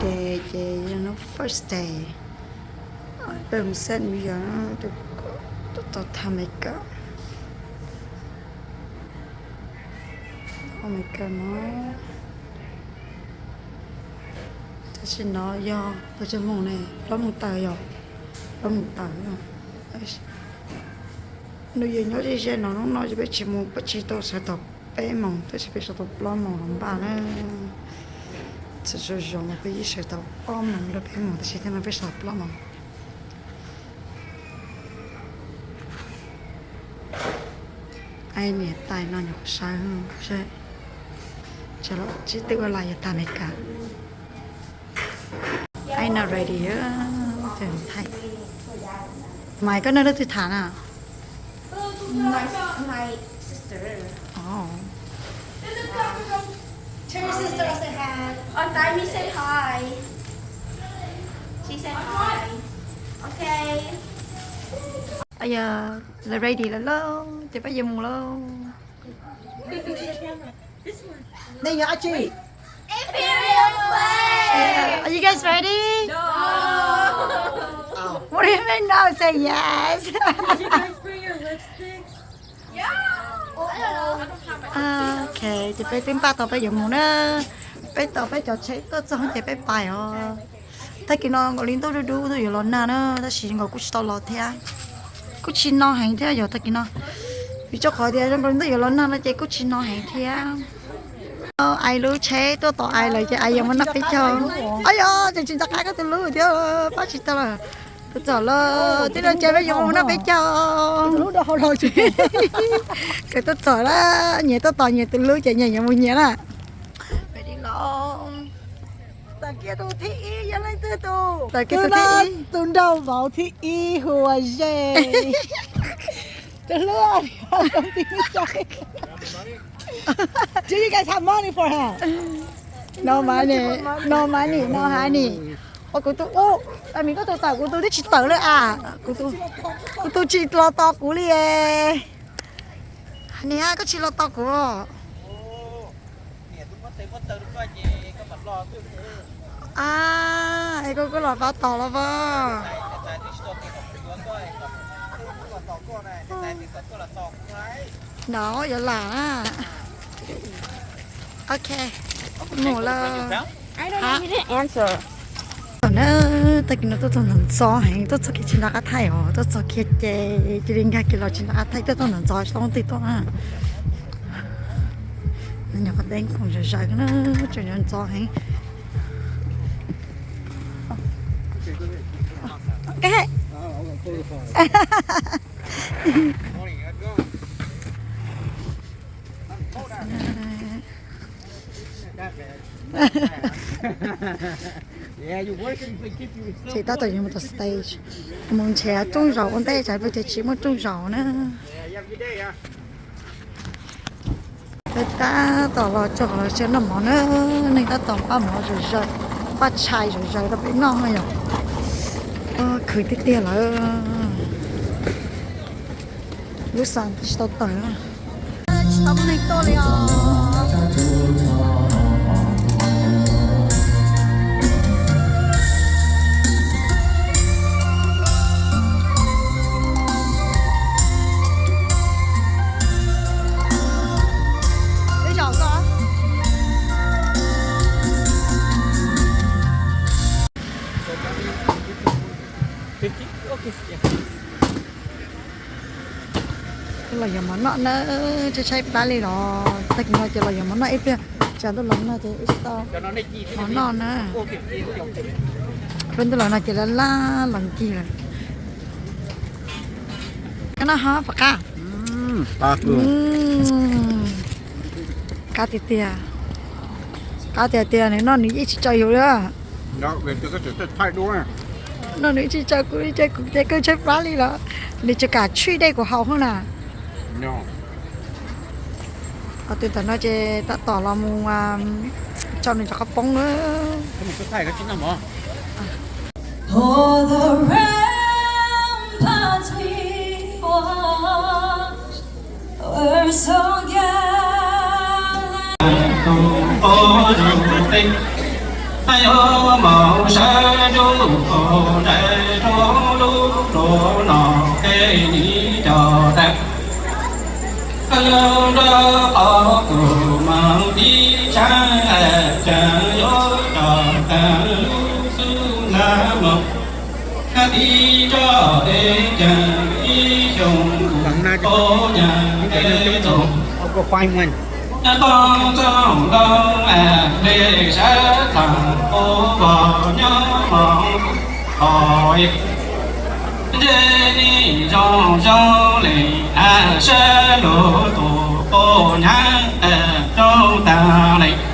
Day ces yog hnub first day. Peb mus xab New Year, tuaj tau tham Meskas. Ua Meskas no. Tam sim no yog peb caug moos ne, plaub moos tawm yog, plaub moos tawm. New Year nyob ze ze no, hnub no ces peb tsis mus, peb tsis tau sawv tau peb moos, tab sis peb sawv tau plaub moos los npaj na. Txawm zoo zoo mas peb yeej sawv tau ob moos rau peb moos, tab sis thiab no peb sawv tau plaub moos. Ai niam tais no nyuam qhuav sawv, seb, sawv los tsib twb ua lais yuav tag Meskas. Ai no ready, thaij. Maiv, koj nrog leej twg tham na? My, my sister. Oh. Tell your sister I say hi. Oh, Taimi say hi. She said hi. Okay. Yog lawv ready lawm lauj, ces peb yuav mus lauj. Nej yog dab tsi? Imperial flag. Are you guys ready? No. What do you mean no? Say yes. Did you guys bring your lipsticks? Yeah. Ok, ces peb twb npaj tau peb yuav mus na. Peb tau peb cov tsheb tuaj txog ces peb pais os. Tag kis no nkaus li ntuj dub dub ntuj yuav los nag na, tab sis nkaus kuj tsis tau los thiab. Kuj tsis no heev thiab yog tag kis no. Vim rau qhov tias zoo nkaus li ntuj yuav los nag no ces kuj tsis no heev thiab. Ais lub tsheb tuaj tos ais lawm ces ais yuav mus noj peb caug. Ay yog, tseem tsis nco qab koj tus lub thiab, pab tsis tau lawm. Tuaj txog lawm, tib no ces peb yuav mus noj peb caug. Kawm tuaj txog lawm, nyias tuaj tos nyias tus lub ces nyias yuav mus nyias na. Peb li los. Tag kis tus thib ib yog leej twg tus? Tag kis tus thib ib, tus nraug vauv thib ib hu ua Ze. Tus hlub. Do you guys have money for her? No money, no money, no honey. Ua kuv tus ub, a mi koj tus tawm, kuv tus twb tsis tawm li a. Kuv tus tsis los tos kuv li. Niam, koj tsis los tos kuv. A, es koj kuj los pab tos los as. No, yuav lam na. Ok, mus lawm. Thaum na, tag kis no tuaj txog ntxov heev, tuaj txog kiag tsis nco qab thaij os, tuaj txog kiag ces cia li nkag kiag los tsis nco qab thaij, tuaj txog ntxov tsis tau leej twg tuaj na. Nyob qhov teb khoom zawv zawv na, tseem ntxov heev. Ces tab tom yuav mus tom stage, mus nrhiav rooj zaum ua ntej, tsam peb ces tsis muaj rooj zaum na. Peb tab tom los txog qhov lawv tsev noj mov na, neeg tab tom npaj mov zom zaws, npaj tshais zom zaws rau peb noj yom. Khwv tiag tiag lawm. Lub xas tsis tau tawm. Tsis tau muaj neeg tuaj li os. Ib zaug koj. Los yog mov noj na, tshaib tshaib plab li los. Tag kis no ces los yog mov noj ib pliag, tsam ntuj los nag ces wb tsis tau mov noj na. Lub ntuj los nag ces laj laj los ncig lawm. Koj noj ho puas qab? Qab tiag tiag. Qab tiag tiag, nws noj nws yeej tsis tso yus li. Noj nws tsis tso kuv li, kuv ces kawg tshaib plab li los. Nws tsis kam tshuij dej kuv haus hauv na. Qhov twg tam no ces tab tom los mus tso nws cov qab poob na. Yuav mus sawv nruj tus ntsais rau lub nruab no, tej nim cov tas lub nrob qhov tus mas tib tshab, cas yuav cov tas lub xub nta mus tib tso es cas ib xyoo tus poj nyab tes tus Toj txooj ntoo, npe sab tag ua vog nyob hmo, ntshe nim zoo zoo li, sab lub tus poj nyab zoo tag li.